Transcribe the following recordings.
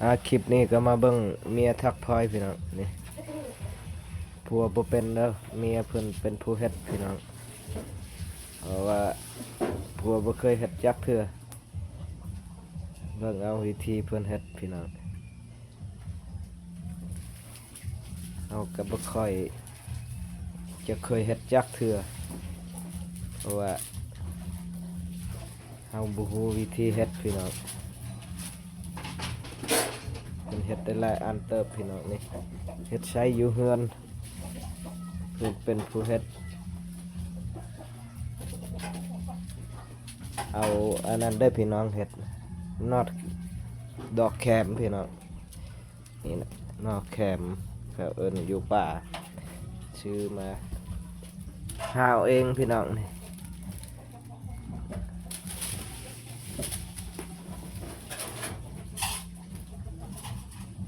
ອາ ຄລິບນີ້ກໍມາເບິ່ງເມຍຖັກພອຍພີ່ນ້ອງ. ນີ້ ຜົວບໍ່ເປັນເດີ ເມຍເພິ່ນເປັນຜູ້ເຮັດພີ່ນ້ອງ ເພາະວ່າຜົວບໍ່ເຄີຍເຮັດຈັກເທື່ອ. ເບິ່ງເອົາວິທີເພິ່ນເຮັດພີ່ນ້ອງ. ເຮົາກໍບໍ່ຄ່ອຍຈະເຄີຍເຮັດຈັກເທື່ອ ເພາະວ່າເຮົາບໍ່ຮູ້ວິທີເຮັດພີ່ນ້ອງ. ເພິ່ນເຮັດໄດ້ຫຼາຍອັນເຕີບພີ່ນ້ອງ. ນີ້ ເຮັດໃຊ້ຢູ່ເຮືອນ ເພິ່ນເປັນຜູ້ເຮັດ. ເອົາອັນນັ້ນເດີພີ່ນ້ອງ ເຮັດນອກດອກແຄມພີ່ນ້ອງ. ນີ້ນະ ໜໍ່ແຄມ ເຂົາເອີ້ນຢູ່ປ່າ ຊື້ມາຫາເອົາເອງພີ່ນ້ອງ. ນີ້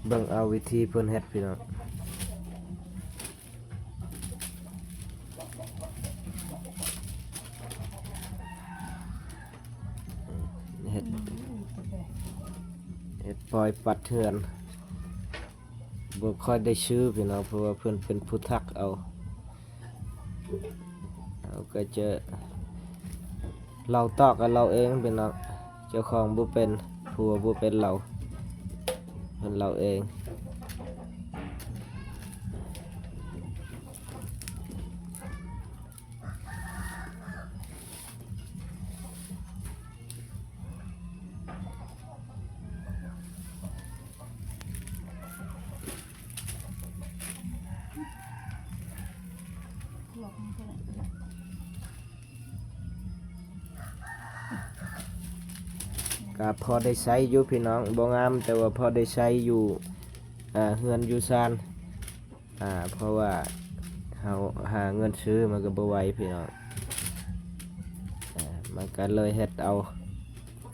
ເບິ່ງເອົາວິທີເພິ່ນເຮັດພີ່ນ້ອງ. ເຮັດ ເຮັດປອຍປັດເຮືອນ ບໍ່ຄ່ອຍໄດ້ຊື້ພີ່ນ້ອງ ເພາະວ່າເພິ່ນເປັນຜູ້ຖັກເອົາ. ເຮົາກໍຈະ ເລົາຕອກກັນເລົາເອງພີ່ນ້ອງ. ເຈົ້າຂອງບໍ່ເປັນ ຜົວບໍ່ເປັນ ເລົາ ເພິ່ນເລົາເອງ. ກໍພໍໄດ້ໃຊ້ຢູ່ພີ່ນ້ອງ ບໍ່ງາມ ແຕ່ວ່າພໍໄດ້ໃຊ້ຢູ່ ອາ ເຮືອນຢູ່ຊານ. ອາ ເພາະວ່າເຮົາຫາເງິນຊື້ມັນກໍບໍ່ໄຫວພີ່ນ້ອງ. ອາ ມັນກໍເລີຍເຮັດເອົາ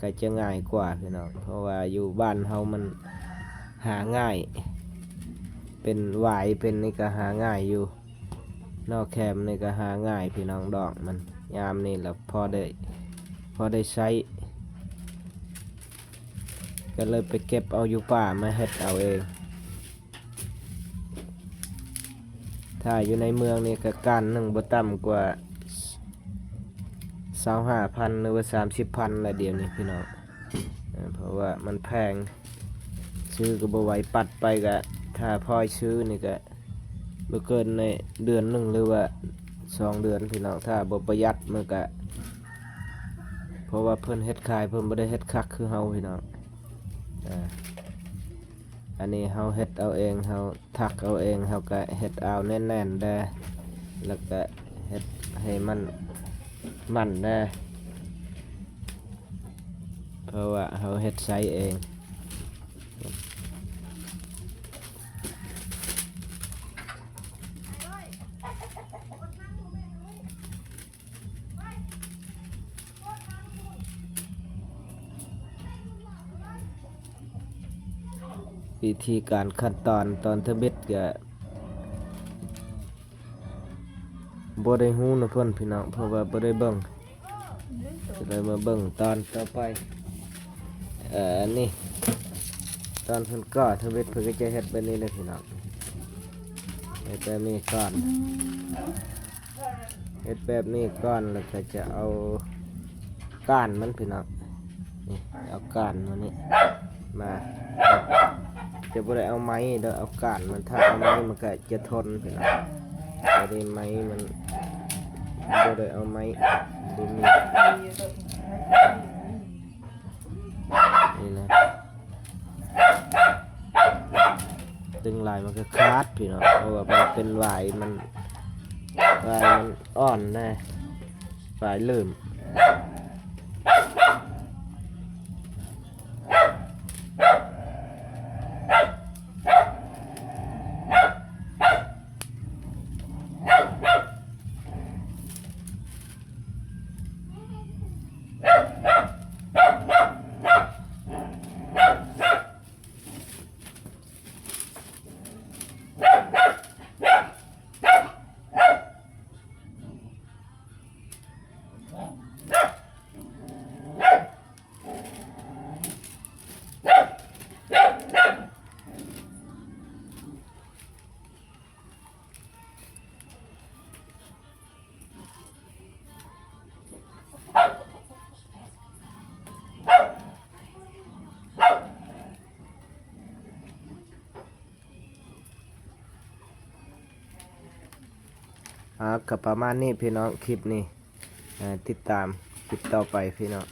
ກໍຈະງ່າຍກວ່າພີ່ນ້ອງ ເພາະວ່າຢູ່ບ້ານເຮົາມັນຫາງ່າຍ ເປັນຫວາຍເປັນນີ້ກໍຫາງ່າຍຢູ່. ໜໍ່ແຄມນີ້ກໍຫາງ່າຍພີ່ນ້ອງ ດອກມັນຍາມນີ້ລະພໍໄດ້ ພໍໄດ້ໃຊ້ ກໍເລີຍໄປເກັບເອົາຢູ່ປ່າມາເຮັດເອົາເອງ. ຖ້າຢູ່ໃນເມືອງນີ້ກໍກ້ານໜຶ່ງບໍ່ຕ່ຳກວ່າຊາວຫ້າພັນ ຫຼືວ່າສາມສິບພັນລະດຽວນີ້ພີ່ນ້ອງ. ເອີ ເພາະວ່າມັນແພງ ຊື້ກໍບໍ່ໄຫວ ປັດໄປກະ ຖ້າພໍຊື້ນີ້ກະບໍ່ເກີນໃນເດືອນໜຶ່ງ ຫຼືວ່າສອງເດືອນພີ່ນ້ອງ ຖ້າບໍ່ປະຢັດມັນກະ. ເພາະວ່າເພິ່ນເຮັດຂາຍ ເພິ່ນບໍ່ໄດ້ເຮັດຄັກຄືເຮົາພີ່ນ້ອງ. ອາ ອັນນີ້ເຮົາເຮັດເອົາເອງ ເຮົາຖັກເອົາເອງ ເຮົາກະເຮັດອາວແໜ້ນໆແດ່ ແລ້ວກະເຮັດໃຫ້ມັນໝັ້ນແດ່ ເພາະວ່າເຮົາເຮັດໃຊ້ເອງ. ວິທີການຂັ້ນຕອນຕອນທຳອິດກະບໍ່ໄດ້ຮູ້ນຳເພິ່ນພີ່ນ້ອງ ເພາະວ່າບໍ່ໄດ້ເບິ່ງ ຈະໄດ້ມາເບິ່ງຕອນຕໍ່ໄປ. ເອີ ອັນນີ້ຕອນເພິ່ນກໍ່ທຳອິດເພິ່ນກໍຈະເຮັດແບບນີ້ເດີພີ່ນ້ອງ ເຮັດແບບນີ້ກ່ອນ. ເຮັດແບບນີ້ກ່ອນ ແລ້ວກໍຈະເອົາກ້ານມັນພີ່ນ້ອງ ນີ້ ເອົາກ້ານມັນນີ້ມາ ຈະບໍ່ໄດ້ເອົາໄມ້ເດີ ເອົາກ້ານມັນ ຖ້າເອົາໄມ້ມັນກໍຈະທົນພີ່ນ້ອງ ແຕ່ນີ້ໄມ້ມັນ ບໍ່ໄດ້ເອົາໄມ້ ບໍ່ມີ ນີ້ນະ ດຶງຫຼາຍມັນກໍຂາດພີ່ນ້ອງ ເພາະວ່າມັນເປັນຫວາຍ ມັນ ຫວາຍມັນອ່ອນນະ ຫວາຍເລີ່ມ. ອ່າ ກໍປະມານນີ້ພີ່ນ້ອງ ຄລິບນີ້ ເອີ ຕິດຕາມຄລິບຕໍ່ໄປພີ່ນ້ອງ.